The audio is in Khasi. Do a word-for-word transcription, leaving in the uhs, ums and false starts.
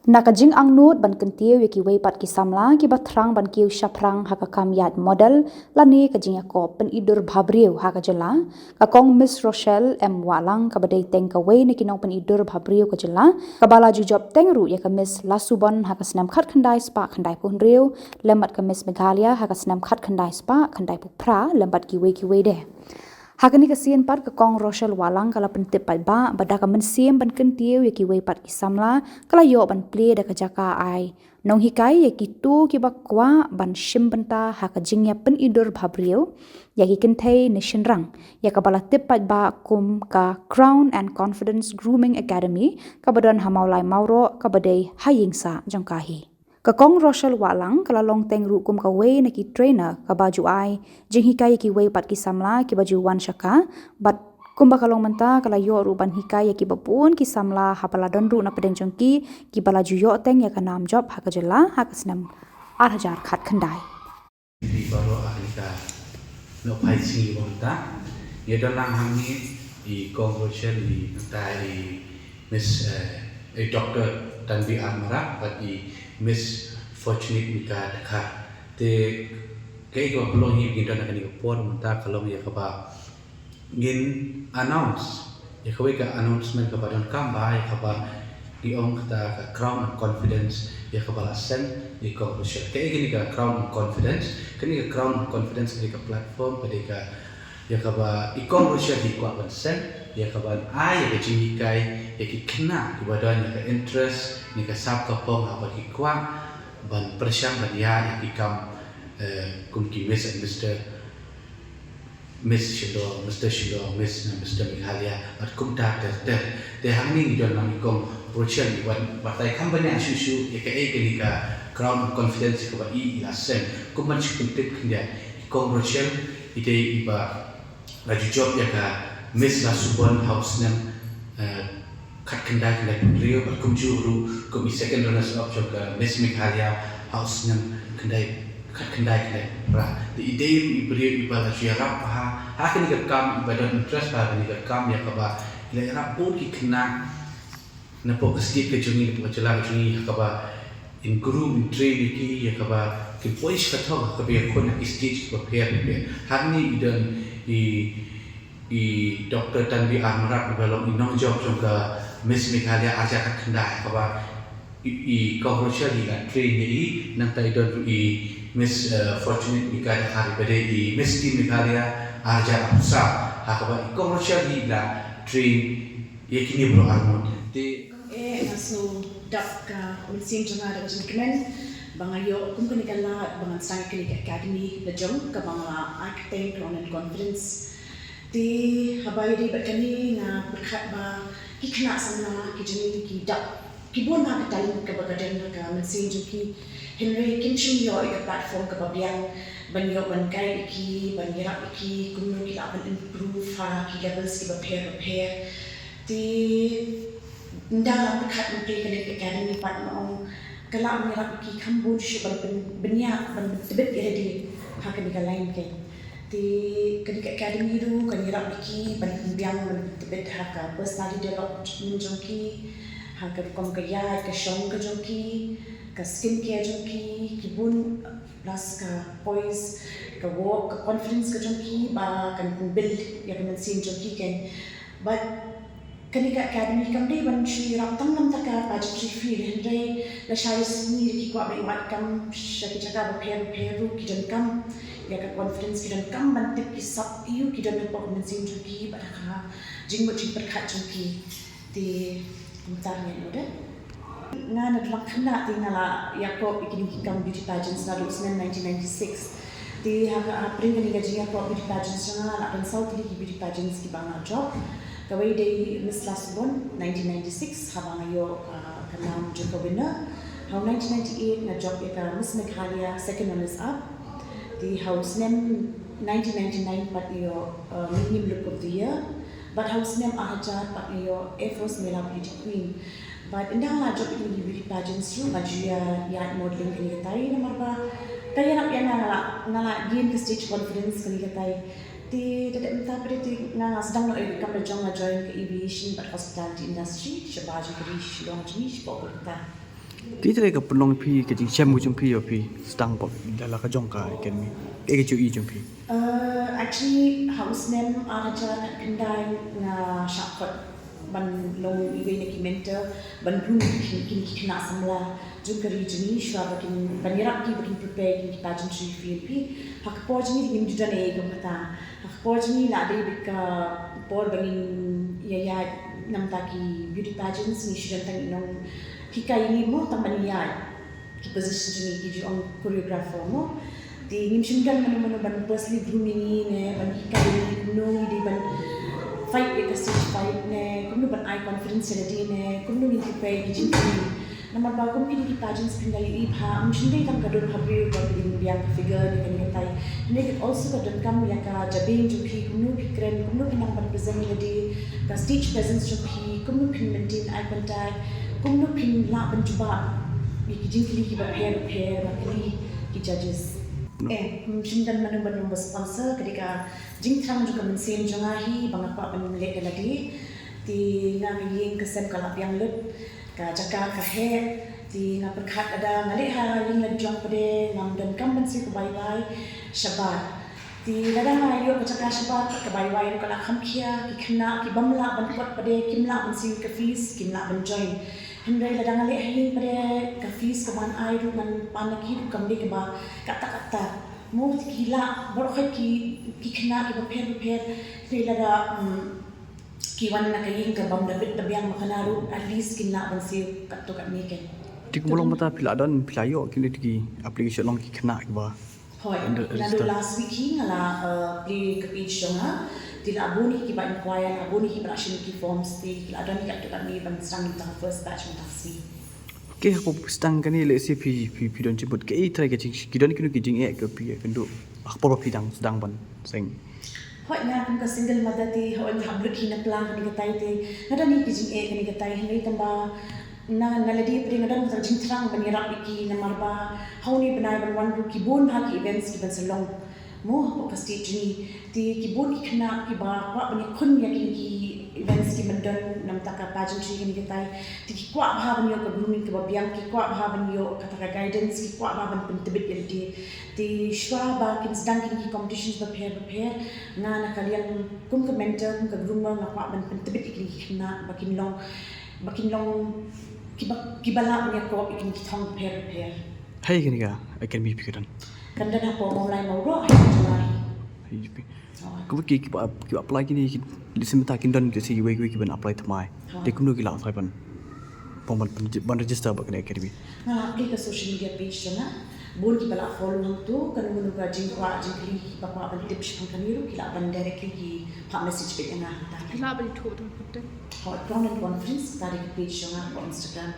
Na ka jingangnud ban kyntiew ïa kiwei pat ki samla kiba thrang ban kiew shaphrang ha ka kam ïaid model lane ka jingïakop pynitdur bhabriew ha ka jylla, ka Kong Miss Rochelle M Wahlang kaba dei teng kawei na ki nongpynitdur bhabriew ka jylla, kaba la ju jop teng ruh ïa ka Miss Lasubon ha ka snem khatkhyndai spah khyndaiphew hynriew, lem bad ka Miss Meghalaya ha ka snem khatkhyndai spah khyndaiphew phra, lem bad kiwei kiwei de. Ha kane ka sien pat ka Kong Rochelle Wahlang ka la pyntip paidbah ba da ka mynsiem ban kyntiew ïa kiwei pat ki samla ka la ïoh ban plie da ka jaka ai nonghikai ïa kito kiba kwah ban shim bynta ha ka jingïapynitdur bhabriew ïa ki kynthei ne shynrang, ïa kaba la tip paidbah kum ka Crown and Confidence Grooming Academy kaba don ha Mawlai Mawroh kaba dei ha ïing sah jong ka hi. Ka Kong Rochelle Wahlang ka la long teng ruh kum kawei na ki trainer kaba ju ai jinghikai ïa kiwei pat ki samla kiba ju wan sha ka, bad kumba ka long mynta ka la ïoh ruh ban hikai ïa kiba bun ki samla haba la don ruh na pdeng jong ki kiba la ju ïoh teng ïa ka nam jop ha ka jylla ha ka snem ar hajar khatkhyndai. Phi baroh ha kane ka nohphai sngi ba mynta. Ïa don lang hangne i Kong Rochelle, i mynta i Miss, eh, i Doctor Tanvi R Marak bad i Miss Fortunate Mika Dkhar. Te kaei kaba pynlong hi ngin don ha kane ka por mynta ka long ïa kaba ngin announce ïa kawei ka announcement kaba donkam bha, ïa kaba ngi ong kata ka Crown and Confidence ïa kaba la seng ïa i Kong Rochelle. Kaei kane ka Crown and Confidence? Kane ka Crown and Confidence ka dei ka platform, ka dei ka ïa kaba i Kong Rochelle i kwah ban seng, ïa kaban ai ïa ka jinghikai ïa ki khynnah kiba don ïa ka interest ne ka sap ka phong haba ki kwah ban pyrshang ban ïaid ïa ki kam, eh, kum ki Miss and Mister Miss Shillong, Mister Shillong, Miss na Mister Meghalaya, bad kumta ter ter. Te hangne ngi don lang i Kong Rochelle i wan batai kham bniah shuh shuh ïa kaei kane ka Crown Confidence ïa kaba i i la seng. Kum ban shu pyntip khyndiat, i Kong Rochelle i dei iba la ju jop ïa ka Miss Lasubon ha u snem, eh, khatkhyndai khyndaiphew hynriew bad kumjuh ruh kum i second runners up jong ka Miss Meghalaya ha u snem khyndai khatkhyndai khyndaiphew phra. Te i dei ruh i briew iba la ju ïarap bha ha kane ka kam, iba don interest bha ha kane ka kam ïa kaba i la ïarap bun ki khynnah napoh ka state ka jong ngi, napoh ka jylla ka jong ngi, ha kaba in groom, in train ïa ki, ïa kaba kin poi sha ka thong ha kaba ïakhun ha ki stage kiba pher bapher. Hangne i don i i Doctor Tanvi R Marak iba long i nongjop jong ka Miss Meghalaya ar hajar khatkhyndai, kaba i, i Kong Rochelle i la train ïa i, nangta i don ruh i Miss, eh, Fortunate Mika Dkhar iba dei i Miss Teen Meghalaya ar hajar arphew saw, ha kaba i Kong Rochelle i la train ïa kine baroh arngut. Te Eh, nga sngew dap ka mynsiem jong nga da ka jingkmen ba nga ïoh kum kane ka lad ba ngan sdang ïa kane ka academy la jong kaba nga la ai kyrteng Crown and Confidence. Te haba ïadei bad kane nga pyrkhat ba ki khynnah samla ki jong ngi ki dap, ki bun bha ka talent kaba ka don ha ka mynsiem jong ki. Hynrei kim shym ïoh ïa ka platform kaba biang ban ïoh ban guide ïa ki, ban ïarap ïa ki kumno ki lah ban improve ha ki levels kiba pher bapher. Te ynda la pyrkhat mynta kane ka academy pat, nga ong ka lah ban ïarap ïa ki kham bun shuh ban pyn-, ban ïa, ban pyntbit ïa lade ha kane ka line kein. Te kane ka academy ruh kan ïarap ïa ki ban pynbiang, ban pyntbit ha ka personality development jong ki, ha ka rukom ka ïaid ka shong ka jong ki, ka skin care jong ki, ki bun, plus ka poise, ka walk, ka confidence ka jong ki, ba kan pynbuild ïa ka mynsiem jong ki kein. But kane ka academy kam dei ban shu ïarap tang na bynta ka budgetary fee, hynrei lashai sngi ki kwah ban wad kam sha ki jaka bapher bapher ruh ki donkam ïa ka confidence, ki donkam ban tip ki sap aïu ki don hapoh ka mynsiem jong ki bad ha ka jingmut jingpyrkhat jong ki. Te kumta ngan ong de. Nga na dlang khynnah te nga la ïakop ïa kine ki kam beauty pageants naduh snem nineteen ninety-six. Te ha ka, ha pdeng kane ka jingïakop beauty pageants jong nga la don saw tylli ki beauty pageants kiba nga jop. Kawei dei Miss Lasubon nineteen ninety-six, haba nga ïoh, ah, ka nam jong ka winner. Ha u nineteen ninety-eight nga jop ïa ka Miss Meghalaya second runners up. Te ha u snem nineteen ninety-nine pat nga ïoh, ah, Millennium Look of the Year. Bad ha u snem ar hajar pat nga ïoh Air Force Mela Beauty Queen. Bad ynda nga la jop ïa kine ki beauty pageants ruh nga ju ïa, ïa modeling kane katai namar ba ka ïarap ïa nga, nga la, nga la gain ka stage confidence kane katai. Te da dep mynta pat te nga, nga sdang noh ïa ka kam la jong, nga join ka aviation bad hospitality industry shabar jong ka ri Shillong jong ngi shapoh Kolkata. Ki trai ka pynlong phi ka jingshem ka jong phi ïa phi sdang pop da la ka jong ka academy. Ka ka jong i jong phi. Uh, actually, ha u snem ar hajar khyndai nga shah khot ban long iwei na ki mentor ban groom ki ki khynnah samla jong ka ri jong ngi shuwa ba kin ban ïarap ki ba kin prepare kin ki pageantry field phi. Ha ka por jong ngi ngim ju don ei ei kum kata. Ha ka por jong ngi la dei bad ka por ba ngin ïa ïa namta ki beauty pageants ngi shu don tang i nong hikai ngi mo tang ban ïa ki position jong ngi ki ju ong choreographer mo. Te ngim shym don mano mano ban personally grooming ngi ne ban hikai ngi kumno ngi dei ban fight ïa ka stage fight ne kumno ban ai confidence ïa lade ne kumno ngin prepare ki jingkylli. Namar ba kum kine ki pageants phin da ïohi bha ngim shym dei tang ka dur ha briew ba ka dei biang ka figure ne kane katai. Hynrei ka also ka donkam ïa ka jabieng jong phi kumno phi kren kumno phi nang ban present ïa lade ka stage presence jong phi kumno phin maintain eye contact kumno phin lah ban jubab ïa ki jingkylli kiba pher bapher ba kylli ki judges. Eh, ngim shym don mano mano ba sponsor ka dei ka jingthrang jong ka mynsiem jong nga hi ba nga kwah ban leh da lade. Te nga ka ïing ka sem ka la biang lut ka jaka ka heh. Te nga pyrkhat lada nga leh ha ïing lajong pat de ngam donkam ban siew ka bai bai shabar. Te lada nga ïoh ka jaka shabar ka bai bai ruh ka la kham khia ki khynnah ki bym lah ban kot pat de kim lah ban siew ka fees kim lah ban join. Hynrei lada nga leh ha ïing pat de ka fees ka ban ai ruh ngan pan na ki ruh kam dei kaba katta katta. Mo te ki lah baroh khoit ki ki khynnah kiba pher bapher. Hynrei lada ki wan na ka ïing ka bym da bit da biang ma kane ruh at least kin lah ban siew katto katne ken. Te kumba long mynta phi la don phi la ïoh kine ki application long ki khynnah kiba. Hooid, naduh last week hi nga la play ka page jong nga. Te la bun hi kiba inquire, la bun hi kiba la shim ki forms te ki la don hi katto katne ban sdang mynta first batch mynta ka sngi. Okay, hapoh sdang kane lehse phi phi phi don jingmut kaei trai ka jing ki don kino ki jingeh ka phi ïakynduh ha ka por ba phi dang sdang ban seng. Hooid, nga kum ka single mother te hooid nga hap lut hi na plang kane katai te nga don hi ki jingeh kane katai hynrei tang ba na na lade pat de nga don ka jingthrang ban ïarap ïa ki namar ba ha une u bnai ban wan ruh ki bun bha ki events kiban sa long mo hapoh ka state jong ngi. Te ki bun ki khynnah kiba kwah ban ïakhun ïa kine ki events kiban don namar ka pageantry kane katai. Te ki kwah bha ban ïoh ka grooming kaba biang, ki kwah bha ban ïoh kata ka guidance, ki kwah bha ban pyntbit ïa lade. Te shuwa ba kin sdang kine ki competitions bapher bapher nga na ka liang kum ka mentor kum ka groomer nga kwah ban pyntbit ïa kine ki khynnah ba kin long ba kin long kiba kiba lah ban ïakop ïa kine ki thong bapher bapher. Hei kane ka academy phi ka don. Kan don hapoh Mawlai Mawroh ha Jowai. Hei phi. Kumba ki kiba kiba apply kine ki lehse mynta kin don ki si wei wei kiban apply thymmai. Te kumno ki lah ban ban ban register bad kane academy. Nga la apply ka social media page jong nga. Bun kiba la follow hangto kano kano ka jingkwah jingkylli kiba kwah ban tip shaphang kane ruh ki lah ban directly ki phah message bad ïa nga hangta. Ki lah ban ïathuh tang kut. Hooid, Crown and Conference ka dei ka page jong nga ha Instagram.